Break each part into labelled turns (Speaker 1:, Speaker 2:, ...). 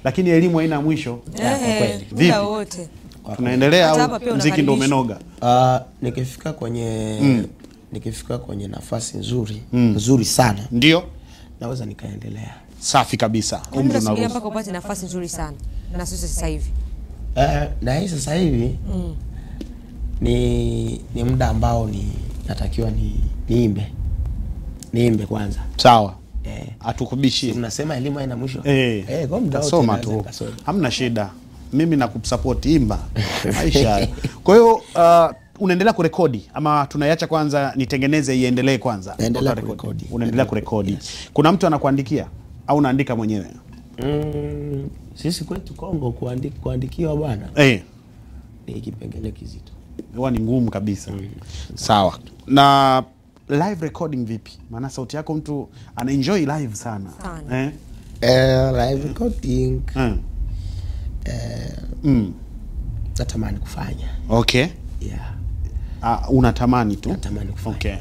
Speaker 1: Lakini elimu haina mwisho.
Speaker 2: Kwa kweli.
Speaker 1: Vipi?
Speaker 3: Wote.
Speaker 1: Tunaendelea au muziki ndio umenoga?
Speaker 2: Nikifika kwenye nikifika kwenye nafasi nzuri, nzuri sana.
Speaker 1: Ndio.
Speaker 2: Naweza nikaendelea.
Speaker 1: Safi kabisa.
Speaker 3: Umri unaruhusu. Mpaka upate nafasi nzuri sana. Na sisi sasa hivi.
Speaker 2: Na hii sasa hivi ni muda ambao ni natakiwa niimbe. Niimbe kwanza.
Speaker 1: Sawa. Atukubishie.
Speaker 2: Tunasema elimu haina mwisho. Kwa muda wote
Speaker 1: soma tu. Hamna shida. Mimi nakusupport, imba. Maisha. Kwa hiyo unaendelea kurekodi ama tunaiacha kwanza nitengeneze iendelee kwanza?
Speaker 2: Naendelea kurekodi.
Speaker 1: Unaendelea kurekodi. Yes. Kuna mtu anakuandikia au unaandika mwenyewe?
Speaker 2: Sisi kwetu Kongo kuandikiwa bwana. Ni kipengele kizito.
Speaker 1: Huwa ni ngumu kabisa. Sawa. Na live recording vipi? Maana sauti yako mtu ana enjoy live sana.
Speaker 2: Live recording. Natamani kufanya.
Speaker 1: Okay.
Speaker 2: Yeah.
Speaker 1: Unatamani tu?
Speaker 2: Natamani kufanya.
Speaker 1: Okay.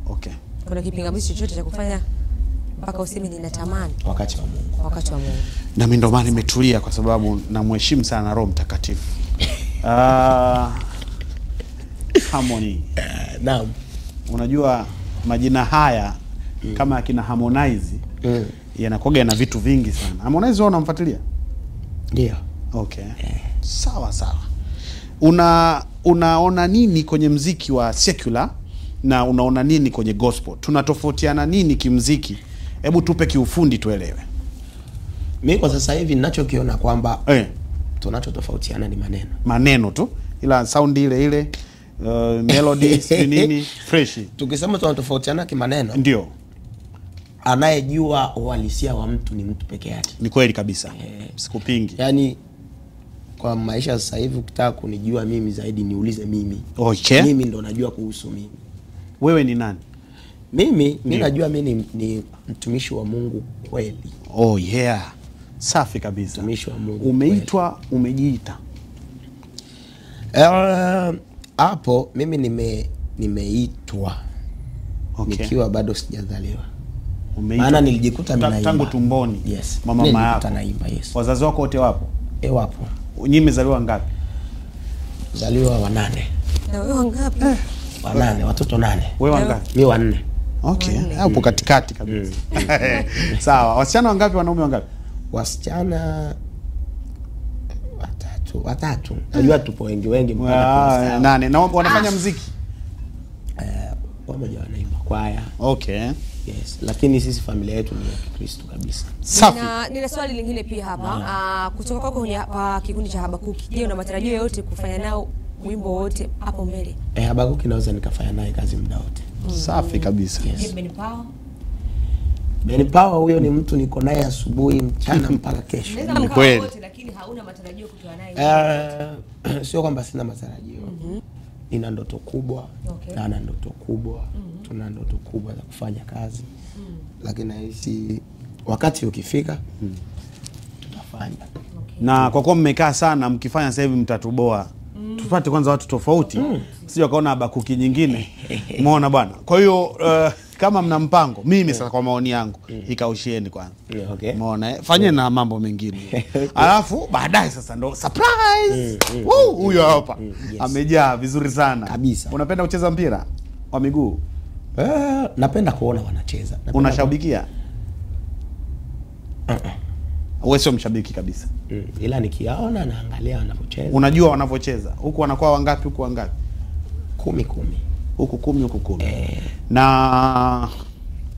Speaker 1: Okay.
Speaker 3: Kuna kipingamizi chochote cha kufanya mpaka useme ninatamani?
Speaker 2: Wakati wa Mungu.
Speaker 3: Wakati wa Mungu.
Speaker 1: Na mimi ndo maana nimetulia kwa sababu namheshimu sana Roho Mtakatifu. Harmony.
Speaker 2: Naam.
Speaker 1: Unajua majina haya kama akina Harmonize yanakuwa na vitu vingi sana. Harmonize wewe unamfuatilia?
Speaker 2: Ndio.
Speaker 1: Okay. Sawa sawa. Unaona nini kwenye mziki wa secular na unaona nini kwenye gospel? Tunatofautiana nini kimziki? Hebu tupe kiufundi tuelewe.
Speaker 2: Mimi kwa sasa hivi ninachokiona kwamba tunachotofautiana ni maneno.
Speaker 1: Maneno tu, ila sound ile ile, melody nini fresh.
Speaker 2: Tukisema tunatofautiana kimaneno,
Speaker 1: ndio.
Speaker 2: Anayejua uhalisia wa mtu ni mtu peke yake.
Speaker 1: Ni kweli kabisa. Sikupingi.
Speaker 2: Yaani kwa maisha sasa hivi ukitaka kunijua mimi zaidi niulize mimi.
Speaker 1: Okay.
Speaker 2: Mimi ndo najua kuhusu mimi.
Speaker 1: Wewe ni nani?
Speaker 2: Mimi najua mimi ni mtumishi wa Mungu kweli.
Speaker 1: Oh yeah. Safi kabisa.
Speaker 2: Mtumishi wa Mungu.
Speaker 1: Umeitwa, umejiita?
Speaker 2: Hapo mimi nimeitwa.
Speaker 1: Okay.
Speaker 2: Nikiwa bado sijazaliwa. Maana nilijikuta mimi naimba
Speaker 1: tangu tumboni.
Speaker 2: Yes.
Speaker 1: Mama yako
Speaker 2: naimba, yes.
Speaker 1: Wazazi wako wote wapo?
Speaker 2: Wapo.
Speaker 1: Nyinyi mmezaliwa ngapi?
Speaker 2: Zaliwa wanane.
Speaker 3: Na wewe wangapi?
Speaker 2: Wanane, watoto 8.
Speaker 1: Wewe wangapi?
Speaker 2: Mimi wanne.
Speaker 1: Okay, hapo katikati kabisa. Sawa. Wasichana wangapi, wanaume wangapi?
Speaker 2: Wasichana watatu. Najua tupo wengi mpaka
Speaker 1: 8. Na wanafanya muziki?
Speaker 2: Wamoja wanaimba kwaya.
Speaker 1: Okay.
Speaker 2: Yes, lakini sisi familia yetu ni ya Kikristo kabisa.
Speaker 1: Safi.
Speaker 3: Nina swali lingine pia hapa. Kutoka kwako kwenye kikundi cha Habakuki. Je, una matarajio yote kufanya nao wimbo wote hapo mbele?
Speaker 2: Habakuki naweza nikafanya naye kazi muda wote.
Speaker 1: Safi kabisa.
Speaker 2: Yes.
Speaker 3: Ben Power.
Speaker 2: Ben Power huyo ni mtu niko naye asubuhi, mchana mpaka kesho.
Speaker 3: Ni kweli. Lakini hauna matarajio kutoa naye?
Speaker 2: Sio kwamba sina matarajio. Nina ndoto kubwa.
Speaker 3: Okay.
Speaker 2: Na ana ndoto kubwa. Tuna ndoto kubwa za kufanya kazi. Lakini nahisi wakati ukifika tutafanya.
Speaker 3: Okay.
Speaker 1: Na kwa kuwa mmekaa sana mkifanya sasa hivi mtatuboa. Tupate kwanza watu tofauti. Sio kaona Habakuki nyingine. Umeona bwana. Kwa hiyo kama mna mpango, mimi sasa kwa maoni yangu ikaushieni kwanza.
Speaker 2: Okay.
Speaker 1: Umeona Fanyeni na mambo mengine. Alafu baadaye sasa ndo surprise. Huyo hapa.
Speaker 2: Yes.
Speaker 1: Amejaa vizuri sana.
Speaker 2: Kabisa.
Speaker 1: Unapenda kucheza mpira wa miguu?
Speaker 2: Napenda kuona wanacheza.
Speaker 1: Unashabikia? Wewe sio mshabiki kabisa.
Speaker 2: Ila nikiaona naangalia wanavyocheza.
Speaker 1: Unajua wanavyocheza. Huku wanakuwa wangapi, huku wangapi?
Speaker 2: 10 10.
Speaker 1: Huku 10, huku 10. Na